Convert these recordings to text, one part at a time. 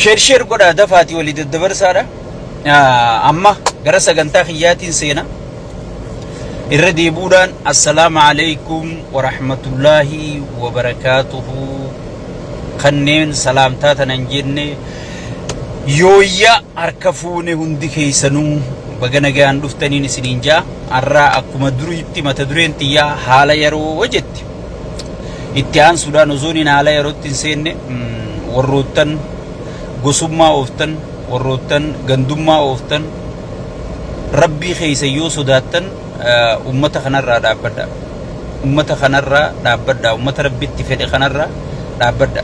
Share share godhaa dafaatii walii daddabarsaadha. Amma gara sagantaa kiyyaatiin seena. Irra deebuudhaan assalaamu alaikum warahmatullaahi wabarakaatuhu kanneen salaamtaa tana hin jenne yooyya harka fuune hundi keessanuu baga nagaan dhuftaniin isiniin jaa. Har'aa akkuma duriitti mata dureen tiyyaa haala yeroo jetti. Itti aansuudhaan osoon hin haala yerootti hin seenne warroottan gosummaa ooftan, warroottan gandummaa ooftan, Rabbii keessa yoo sodaattan ummata kanarraa dhaabbadha. Ummata kanarraa dhaabbadha. Ummata Rabbitti fedhe kanarraa dhaabbadha.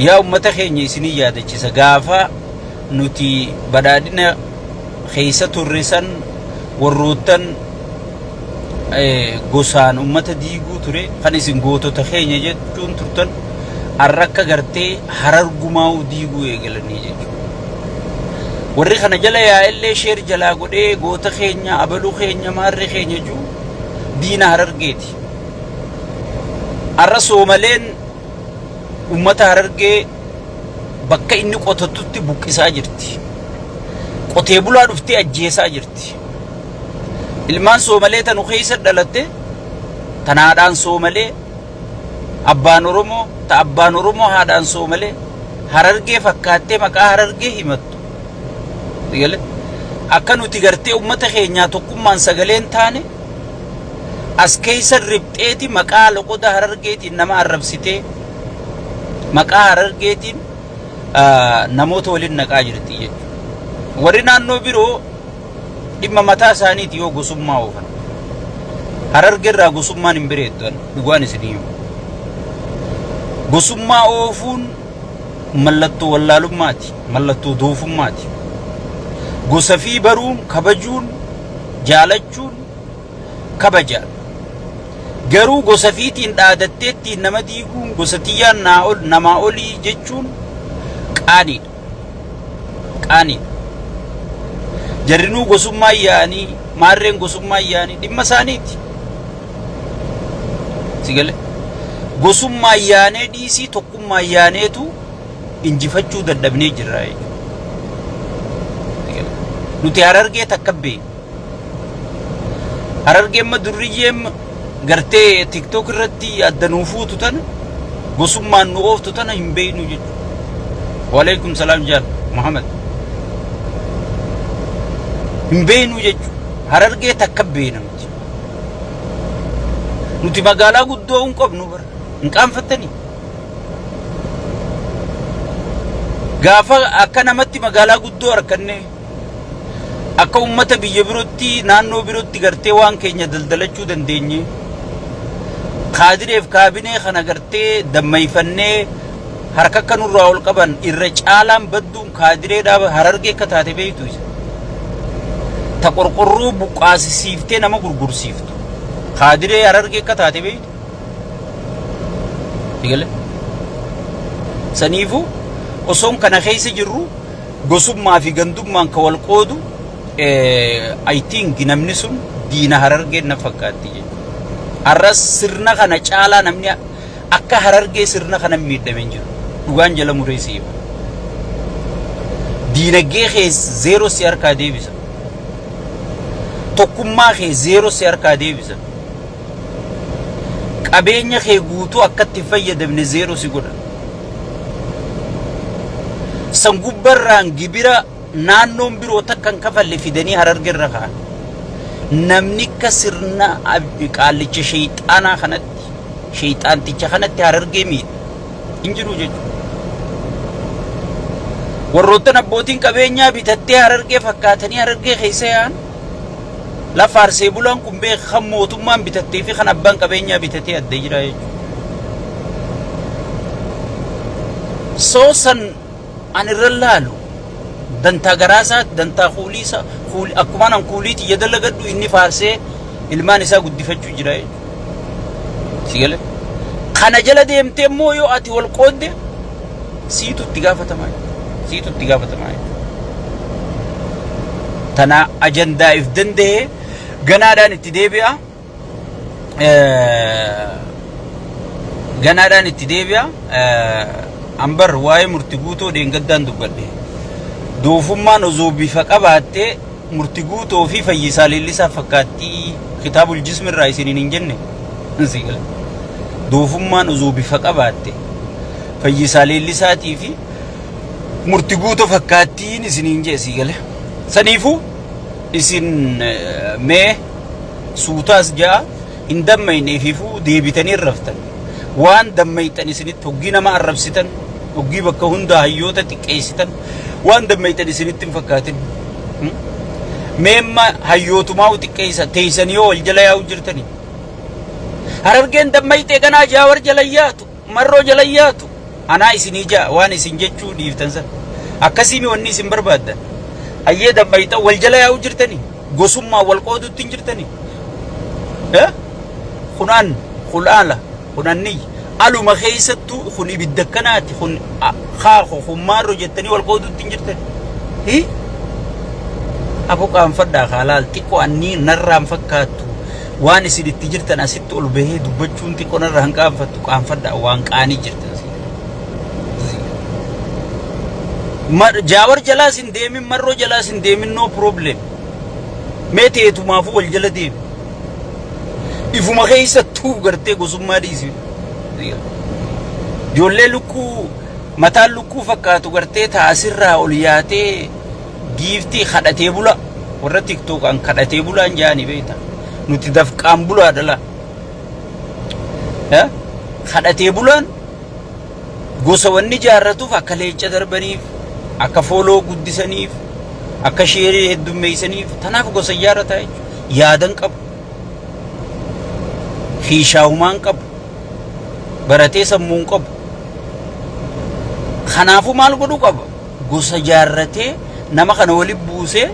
Yaa ummata keenya isinii yaadachisa gaafa nuti badhaadhina keessa turre san warroottan gosaan ummata diiguu ture kan isin gootota keenya jechuun turtan arra akka gartee harargumaa'uu diiguu eegalanii jechuudha. Warri kana jala yaa'ellee sheer jalaa godhee goota keenya abaluu keenya maarree keenya jiru diina harargeeti. Arra soomaleen ummata harargee bakka inni qotatutti buqqisaa jirti. Qotee bulaa dhuftee ajjeesaa jirti. Ilmaan Soomalee tanu keessa dhalatte tan haadhaan Soomalee abbaan Oromoo ta abbaan Oromoo haadhaan Soomalee Harargee fakkaattee maqaa Harargee himattu. Sigale akka nuti gartee uummata keenyaa tokkummaan sagaleen taane as keessa ribxeeti maqaa loqoda Harargeetiin nama arrabsitee maqaa Harargeetiin namoota waliin naqaa jirti jechuudha. Warri naannoo biroo dhimma mataa isaaniiti yoo gosummaa oofan. Hararge irraa gosummaan hin bareeddu an dhugaan isinii hima. Gosummaa oofuun mallattoo wallaalummaati, mallattoo doofummaati. Gosa fi baruun, kabajuun, jaalachuun kabaja. Garuu gosa fiitiin dhaadattee ittiin nama diiguun gosa tiyyaan naa ol namaa olii jechuun qaaniidha. Qaaniidha. Jarrinuu gosummaa yaa'anii maarreen gosummaa yaa'anii dhimma isaaniiti. Si galee? Gosummaa yaanee dhiisii tokkummaa yaaneetu injifachuu dadhabnee jirra jechuudha. Nuti harargee takka beekna. Harargee amma durriyyeen gartee tiktok irratti adda nuu fuutu tana gosummaan nu ooftu tana hin beeknu jechuudha. Waalaikum salaam jaal Muhammad. Hin beeknu jechuudha. Harargee takka beekna nuti. Nuti magaalaa guddoo hin qabnu bara. Hin qaanfattanii. Gaafa akka namatti magaalaa guddoo harkannee Akka ummata biyya birootti naannoo birootti gartee waan keenya daldalachuu dandeenye. Kaadireef kaabinee kana gartee dammayfannee harka akka nurraa ol qaban irra caalaan badduun kaadiree dhaaba harargee akka taate beektu isa. Ta qorqorroo buqqaasisiiftee nama gurgursiiftu. Kaadiree harargee akka taate beektu. Eegale. Saniifuu osoon kana keessa jirru gosummaa fi gandummaan ka wal qoodu I think namni sun diina harargeen na fakkaatti jechuudha. Har'as sirna kana caalaa namni akka harargee sirna kana miidhame hin jiru. Dhugaan jala muree si hima. Diinagdee kee zeeroo si harkaa deebisa. Tokkummaa kee zeeroo si harkaa deebisa. Qabeenya kee guutuu akka itti hin fayyadamne zeeroo si godha. San gubbarraan gibira naannoon biroo takka hin kafalle fidanii hararge irra ka'an. Namni akka sirna qaallicha sheeyxaanaa kanatti sheeyxaanticha kanatti harargee miidhe hin jiru jechuudha. Warroottan abbootiin qabeenyaa bitattee harargee fakkaatanii harargee keessa yaa'an lafa faarsee bulaan kun beeka kan mootummaan bitattee fi kan abbaan qabeenyaa bitatee adda jira jechuudha. Soo san an irra laalu dantaa garaa isaa dantaa kuulii isaa kuuli akkumaan an kuulii tiyya dalagadhu inni faarsee ilmaan isaa guddifachuu jira jechuudha. Si galee? Kana jala deemtee immoo yoo ati wal qoodde siitu itti gaafatamaa jechuudha. Siitu itti gaafatamaa jechuudha. Tana ajandaa if danda'ee ganaadhaan itti deebi'a. Ganaadhaan itti deebi'a. Ambar waa'ee Murti Guutoo dheengaddaan dubbadhe. Doofummaan osoo bifa qabaattee Murti Guutoo fi Fayyisaa Leellisaa fakkaattii kitaabul jismi irraa isiniin hin jenne. Sii gala. Doofummaan osoo bifa qabaatte Fayyisaa Leellisaatii fi Murti Guutoo fakkaattiin isiniin jee sii gale. Saniifuu isin mee suutaas ja'a hin dammayne ifiifuu deebitanii hin raftan. Waan dammayxan isinitti hoggii nama arrabsitan, hoggii bakka hundaa hayyoota xiqqeessitan waan dammayxan isinitti hin fakkaatin. Mee amma hayyootumaa xiqqeessa teessanii yoo wal jala yaa'u jirtanii. Harargeen dammayxee ganaa Jaawar jala yaatu, Marroo jala yaatu. Anaa isinii ja'a waan isin jechuu dhiiftan san. Akkasiimi wanni isin barbaaddan. Hayyee dammayxan wal jala yaa'u jirtanii. Gosummaa wal qoodutti hin jirtanii. Eh? Kunaan kulaala kunanni aluma keessattuu kun ibidda akkanaati kun kaako kun maarro jettanii wal qoodutti hin jirtanii. Hi? Abo qaanfadhaa kaalaal xiqqoo annii narraan fakkaattu waan isin itti jirtan asitti ol bahee dubbachuun xiqqoo narraa hin qaanfattu qaanfadhaa waan qaanii jirtan. Jaawar jalaas hin deemin, Marroo jalaas hin deemin, no problem. Mee teetumaafuu wal jala deemi. Ifuma keessattuu gartee gosummaa dhiisi. Ijoollee lukkuu mataan lukkuu fakkaatu gartee taasirraa ol yaatee giiftii kadhatee bula. Warra tiktookaan kadhatee bulaan jaanii beekta. Nuti dafqaan bulaa dhala. Kadhatee bulaan gosa wanni jaarratuuf akka leenca darbaniif, akka fooloo guddisaniif, akka sheerii heddummeessaniif tanaaf gosa ijaarrataa jechuudha. Yaadan qabu. Hiishaahumaan qabu. Baratee sammuun qabu. Kanaafuu maal godhuu qaba? Gosa jaarratee nama kana walitti buusee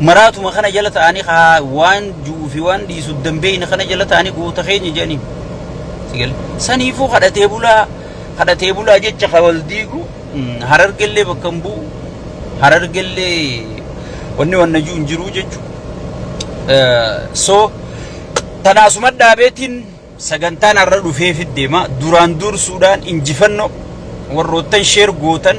maraatuma kana jala ta'anii haa waan ju'uu fi waan dhiisu dambeeyne kana jala ta'anii goota keenya jedhanii. Sigale. Saniifuu kadhatee bulaa jecha ka wal diigu Harargellee bakka hin bu'u, Harargellee wanni wanna jiru hin jiru jechuudha. So tanaasuma dhaabeetiin sagantaan har'a dhufee deema. Duraan dursuudhaan injifannoo warroottan share gootan,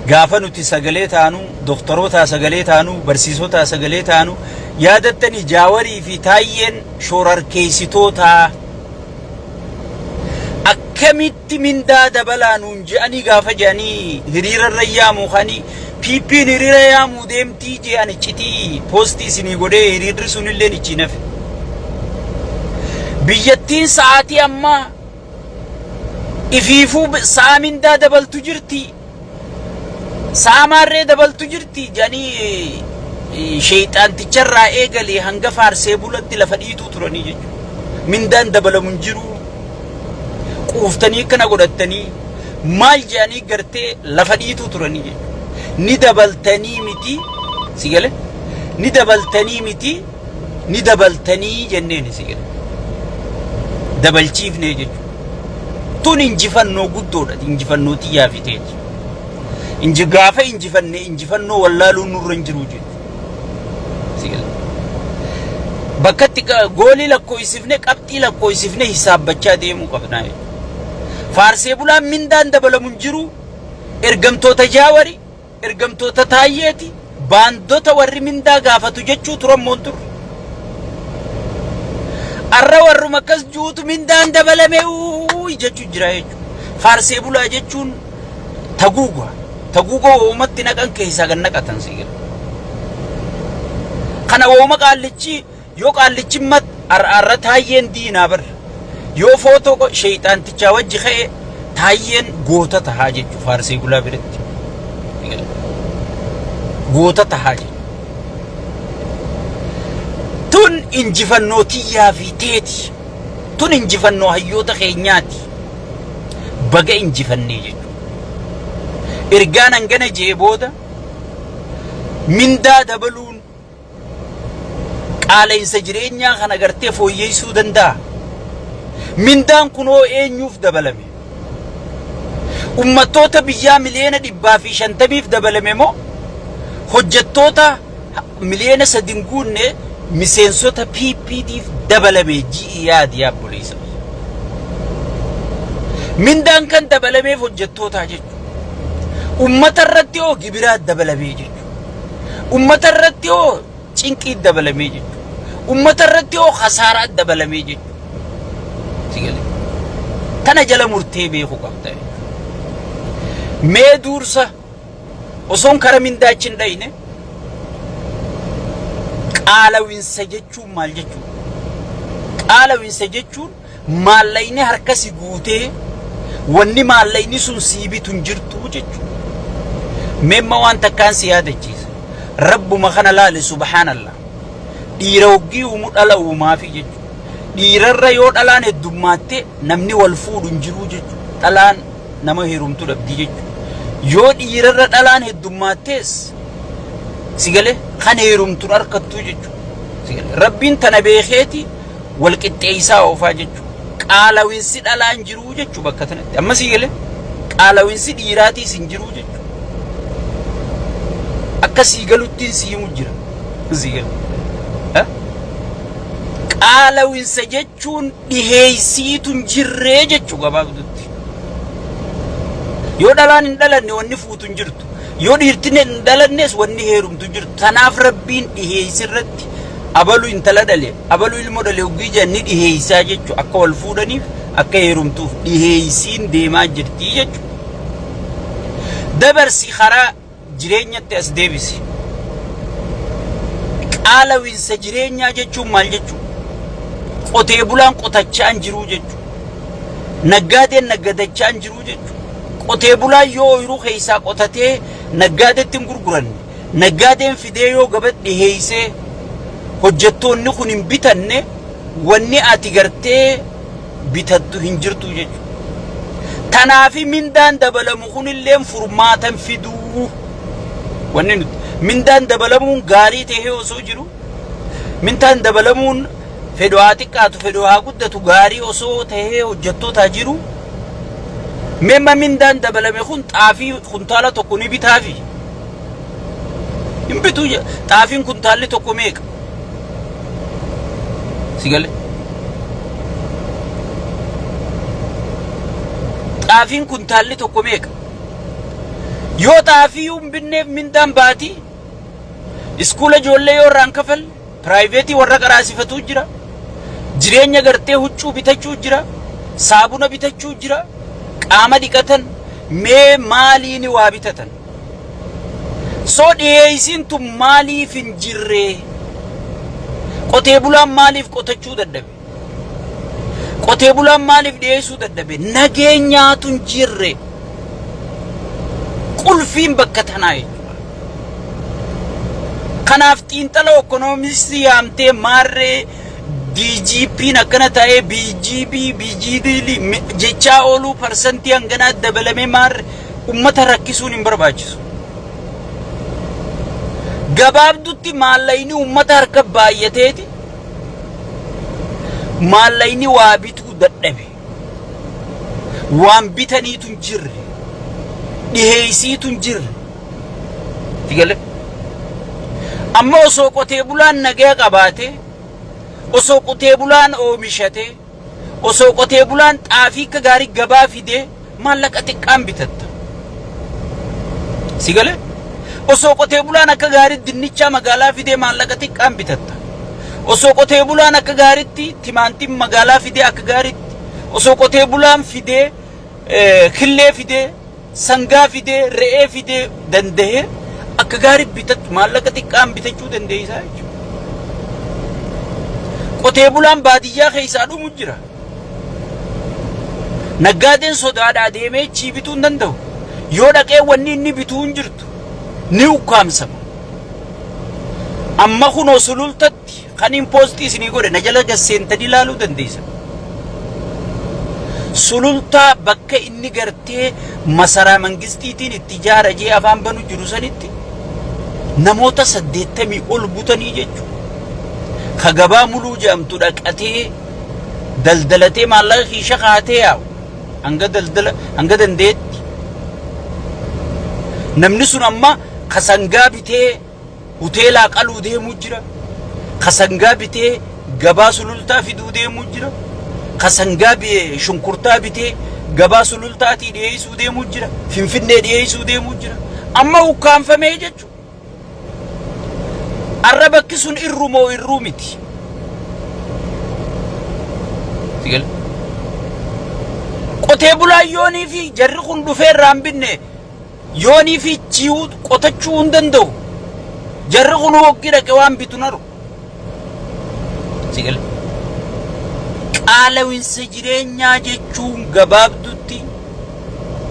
gaafa nuti sagalee taanu, doktorootaa sagalee taanu, barsiisotaa sagalee taanu, yaadattanii Jaawarii fi Taayyeen shoorarkeessitootaa akkamitti mindaa dabalaa nuun je'anii gaafa je'anii hiriira irra yaamu kanii PP'n hiriira yaamuu deemtii je'an iccitii poostii isinii godhee hiriirri sunillee ichi nafe. Biyyattiin sa'aatii ammaa ifiifuu sa'a mindaa dabaltu jirti. Sa'a maarree dabaltu jirti jedhanii sheeyxaanticharraa eegalee hanga faarsee bulatti lafa dhiituu turanii jechuudha. Mindaan dabalamu hin jiru. Quuftanii akkana godhattanii maal jedhanii gartee lafa dhiituu turanii jechuudha. Ni dabaltanii miti si gale, ni dabaltanii miti, ni dabaltanii jenneen si gale. Dabalchiifnee jechuudha. Tun injifannoo guddoodha. Injifannoo xiyyaa fiteeti. Gaafa injifanne injifannoo wallaaluun nurra hin jiru jechuudha. Si gale. Bakka itti goolii lakkoofsifne, qabxii lakkoofsifne hisaabbachaa deemuu qabna jechuudha. Faarsee bulaan mindaan dabalamu hin jiru. Ergamtoota Jaawari, ergamtoota Taayyeeti, baandota warri mindaa gaafatu jechuu turan moon turre. Arra warruma akkas juutu mindaan dabalame uuyi jechuu jira jechuudha. Faarsee bulaa jechuun taguuga. Taguuga woomatti naqan keessaa kan naqatan si gala. Kana wooma qaallichi yoo qaallichi mat arra Taayyeen diinaa bar. Yoo footoo sheeyxaantichaa wajji ka'e Taayyeen goota tahaa jechuudha faarsee bulaa biratti. Goota tahaa jechuudha. Tun injifannoo tiyyaa fi teeti. Tun injifannoo hayyoota keenyaati. Baga injifannee jechuudha. Ergaan hangana jee booda mindaa dabaluun qaala'insa jireenyaa kana gartee fooyyeessuu danda'a. Mindaan kunoo eenyuuf dabalame? Uummattoota biyyaa 150,000,000f dabalame moo hojjettoota 3 miliyoona hin guunne miseensota PPTif dabalame ji'i yaadi yaa obboleessa? Mindaan kan dabalameef hojjettootaa jechuudha. Ummata irratti hoo gibiraa dabalamee jechuudha. Ummata irratti hoo cinqii dabalamee jechuudha. Ummata irratti hoo khasaaraa dabalamee jechuudha. Si galee? Tana jala murtee beekuu qabda. Mee duursa osoon kara mindaa achi hin dhayne qaalawinsa jechuun maal jechuudha? Qaalawinsa jechuun maallaqni harka si guutee wanni maallaqni sun sii bitu hin jirtu jechuudha. Meemma waan takkaan si yaadachiisa. Rabbuma kana laali subhaanallah. Dhiira hoggii uumu dhala uumaafi jechuudha. Dhiirarra yoo dhalaan heddummaatte namni wal fuudhu hin jiru jechuudha. Dhalaan nama heerumtu dhabdi jechuudha. Yoo dhiirarra dhalaan heddummaattees si galee kan heerumtu hin harkattu jechuudha. Si galee Rabbiin tana beekeeti wal qixxeessaa oofaa jechuudha. Qaalawinsi dhalaa hin jiruu jechuudha bakka tanatti. Amma si galee qaalawinsi dhiiraatiis hin jiruu jechuudha. Akka sii galuttiin si himu jira. Si galee. Qaalawinsa jechuun dhiheessiitu hin jirree jechuu gabaabdutti. Yoo dhalaan hin dhalanne wanni fuutu hin jirtu. Yoo dhiirtin hin dhalannes wanni heerumtu hin jirtu. Tanaaf Rabbiin dhiheessi irratti abalu intala dhale, abalu ilmoo dhale hoggii jedhan ni dhiheessaa jechuu akka wal fuudhaniif akka heerumtuuf dhiheessiin deemaa jirti jechuu. Dabarsi karaa jireenyatti as deebisi. Qaalawinsa jireenyaa jechuun maal jechuudha? Qotee bulaan qotachaa hin jiruu jechuudha. Naggaadeen naggadachaa hin jiruu jechuudha. Qotee bulaan yoo ooyiruu keessaa qotatee naggaadetti hin gurguranne, naggaadeen fidee yoo gabatti dhiheessee hojjettoonni kun hin bitanne wanni ati gartee bitattu hin jirtu jechuudha. Tanaafi mindaan dabalamu kunilleen furmaata hin fiduu. Wanni nuti mindaan dabalamuun gaarii tahee osoo jiru mindaan dabalamuun fedhu haa xiqqaatu fedhu haa guddatu gaarii osoo tahee hojjettootaa jiru meemma mindaan dabalame kun xaafii kuntaala tokko ni bitaafi. Hin bituu xaafiin kuntaalli tokko meeqa? Si galee? Xaafiin kuntaalli tokko meeqa? Yoo xaafii hin binneef mindaan baatii iskuula ijoollee yoo irraan kafalle piraayiveetii warra qaraasifatuu jira. Jireenya gartee huccuu bitachuu jira. Saabuna bitachuu jira. Qaama dhiqatan mee maaliin waa bitatan? So dhiyeessiin tun maaliif hin jirree? Qotee bulaan maaliif qotachuu dadhabe? Qotee bulaan maaliif dhiyeessuu dadhabe? Nageenyaatu hin jirre. Qulfiin bakka tanaa jechuudha. Kanaaf xiinxala ekonomistii yaamtee maarree DGP'n akkana ta'ee BGB BGD jechaa ooluu parsantii hanganaa dabalamee maarree ummata rakkisuun hin barbaachisu. Gabaabdutti maallaqni ummata harka baay'ateeti maallaqni waa bituu dadhabe. Waan bitaniitu hin jirre. Dhiheessiitu hin jirre. Sigale. Amma osoo qotee bulaan nagaya qabaate, osoo qotee bulaan oomishate, Osoo qotee bulaan xaafii akka gaarii gabaa fidee maallaqa xiqqaan bitatta. Si galee? Osoo qotee bulaan akka gaarii dinnichaa magaalaa fidee maallaqa xiqqaan bitatta. Osoo qotee bulaan akka gaariitti timaantiin magaalaa fidee akka gaariitti. Osoo qotee bulaan fidee killee fidee sangaa fidee re'ee fidee danda'ee akka gaarii bitattu maallaqa xiqqaan bitachuu dandeessaa jechuudha. Qotee bulaan baadiyyaa keessaa dhumu jira. Naggaadeen sodaadhaa deemee chii bituu hin danda'u. Yoo dhaqee wanni inni bituu hin jirtu ni ukkaamsama. Amma kunoo sulultatti Kan hin poostii isinii godhe na jala gad seentanii ilaaluu dandeessan. Sulultaa bakka inni gartee masaraa mangistiitiin itti ijaara jee afaan banu jiru sanitti namoota 80 ol butanii jechuudha. Ka gabaa muluu jedhamtu dhaqatee daldalatee maallaqa kiisha kaatee yaa'u hanga daldala hanga dandeetti. Namni sun amma ka sangaa bitee Hoteelaa qaluu deemuu jira. Ka sangaa bitee gabaa sulultaa fiduu deemuu jira. Ka sangaa shunkurtaa bitee Gabaa Sulultaatii dhiyeessuu deemuu jira. Finfinnee dhiyeessuu deemuu jira. Amma ukkaanfamee jechuudha. Arra bakki sun irru moo irruu miti? Si gale? Qotee bulaan yoonii fi jarri kun dhufee irraa hin binne yoonii fi chi'uu qotachuu hin danda'u. Jarri kun hoggii dhaqe waan bitu naru. Si gale? Qaalawinsa jireenyaa jechuun gabaabdutti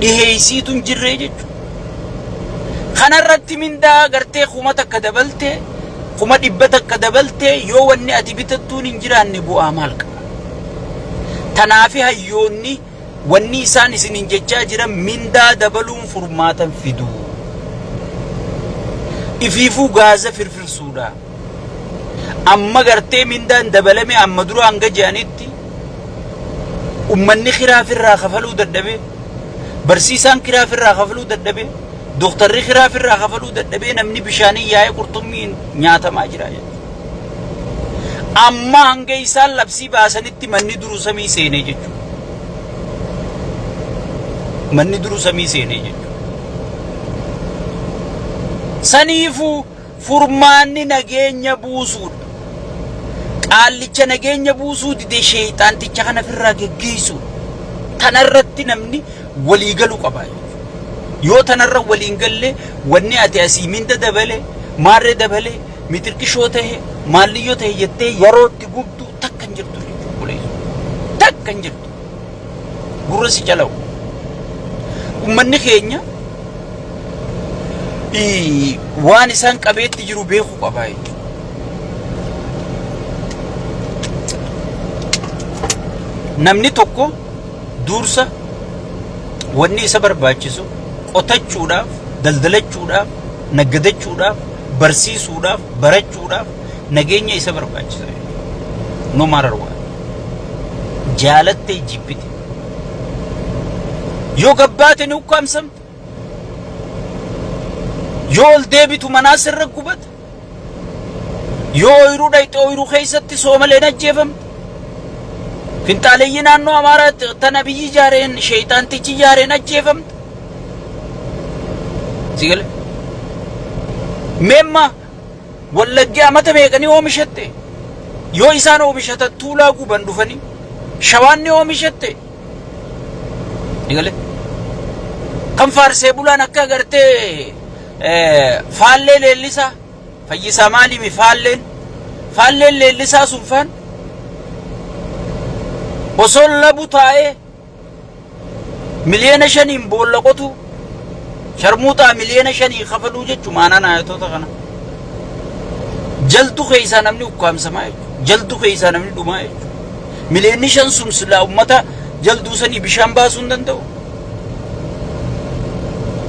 dhiheessiitu hin jirree jechuudha. Kanarratti mindaa gartee 1000 dabaltee 100,000 dabaltee yoo wanni ati bitattuun hin jiraanne bu'aa maal qaba? Tanaafi hayyoonni wanni isaan isiniin jechaa jiran mindaa dabaluun furmaatan fidu. Ifiifuu gaaza firfirsuudha. Amma gartee mindaan dabalame amma dura hanga je'anitti ummanni kiraa firraa kafaluu dadhabee, barsiisaan kiraa firraa kafaluu dadhabee, doktarri kiraa firraa kafaluu dadhabee namni bishaanii yaa'ee qurxummiin nyaatamaa jira jechuudha. Amma hanga isaan labsii baasanitti manni duruu samii seenee jechuudha. Manni duruu samii seenee jechuudha. Saniifuu furmaanni nageenya buusuudha. Qaallicha nageenya buusuu dide sheeyxaanticha kana ofirraa geggeessuudha. Tanarratti namni walii galuu qaba jechuudha. Yoo tanarra waliin galle wanni ati asii minda dabale, maarree dabale, mitirqishoo ta'e, maalliyyoo ta'e jettee yeroo itti gubdu takka hin jirtu jechuudha. Obboleessa. Takka hin jirtu. Gurra si calawu. Ummanni keenya waan isaan qabeetti jiru beekuu qaba jechuudha. Namni tokko dursa wanni isa barbaachisu qotachuudhaaf, daldalachuudhaaf, naggadachuudhaaf, barsiisuudhaaf, barachuudhaaf nageenya isa barbaachisa. No matter what. Jaalattee jibbite. Yoo gabbaate ni ukkaamsamta. Yoo ol deebitu manaa sirra gubata. Yoo ooyiruu dhayxe ooyiruu keessatti soomaleen ajjeefamte. Finxaaleeyyii naannoo Amaaraa tan Abiyyi ijaareen sheeyxaantichi ijaareen ajjeefamte. Si gale? Meemma Wallaggi amata meeqanii oomishatte? Yoo isaan oomishatan tuulaa guban dhufanii. Shawaan ni oomishatte. Si gale? Kan faarsee bulaan akka agartee faallee leellisaa fayyisaa maaliimi faalleen faalleen leellisaa sun faan osoo labu taa'ee 5 miliyoonaan boolla qotu sharmuuxaa 5 miliyoona kafaluu jechuun maanaan ayatoota kana. Jaltu keessaa namni ukkaamsamaa jechuudha. Jaltu keessaa namni dhumaa jechuudha. 5 miliyoonni sun silaa ummata jalduu sanii bishaan baasuu hin danda'u.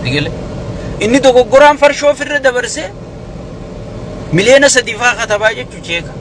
Eegale. Inni dogoggoraan farshoo ofirra dabarsee 3 miliyoona faa katabaa jechuu cheeka.